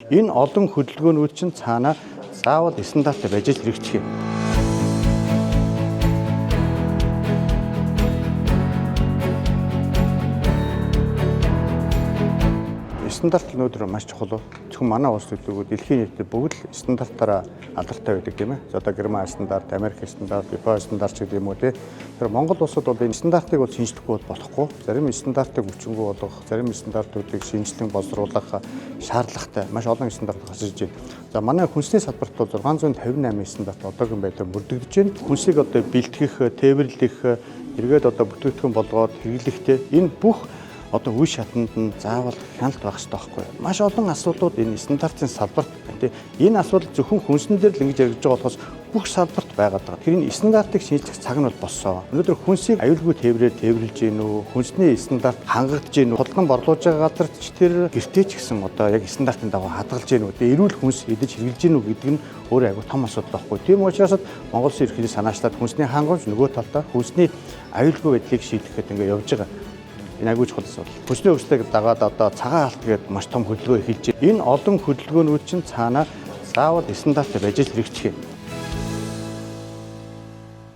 Энэ олон хөдөлгөөнүүд чинь цаанаа заавал стандарттай байж л хэрэгжих юм. Стандарт өнөөдөр маш чухал. Зөвхөн манай улс төлөөгөө дэлхийн нийтэд бүгд л стандартаараа алдартай байдаг, тийм ээ. За, одоо Герман стандарт, Америк стандарт, Япон стандарт ч гэдэг юм уу, тийм. Тэр Монгол улсад бол энэ стандартыг бол шинжлэхгүй бол болохгүй. Зарим стандартыг хүчингү болгох, зарим стандартуудыг шинжлэн боловсруулах шаардлагатай. Маш олон стандарт гарч ирж байна. За, манай хүнсний салбарт бол 658 стандарт одоогийн байдлаар мөрдөгдөж байна. Хүнсийг одоо бэлтгэх, тээвэрлэх, эргээд одоо бүтээгдэхүүн болгоод хэрэглэхтэй энэ бүх одоо үе шатанд нь заавал хяналт байх хэрэгтэй байхгүй юу? Маш олон асуудлууд энэ стандартын салбарт, тий, энэ асуудал зөвхөн хүнсэн дээр л ингэж яригдж байгаа болохоос бүх салбарт байгаад байгаа. Тэр энэ стандартыг шинжлэх цаг нь бол болсон. Өнөөдөр хүнсийг аюулгүй тээврээр тээвэрлж гин үү? Хүнсний стандарт хангагдж гин үү? Худалдан борлуулж байгаа газар ч тэр гэртээ ч гэсэн одоо яг стандартын дагуу хадгалж гин үү? Тэгээ эрүүл хүнс идэж хэрэглэж гин үү гэдэг нь өөр айгүй том асуудал байхгүй. Тийм учраас Монгол Улсын ерөнхийлөгч санаачлаад хүнсний хангамж, нөгөө талдаа хүнсний аюулгүй байдлыг шийдэх гэдэг ингээд явж байгаа. Энэ айгүй чухал асуудал. Хүнсний хөгжлийг дагаад одоо цагаан алт гээд маш том хөдөлгөөн эхэлж байна. Энэ олон хөдөлгөөнүүд чинь цаанаа заавал стандарттай байж л хэрэгжих юм.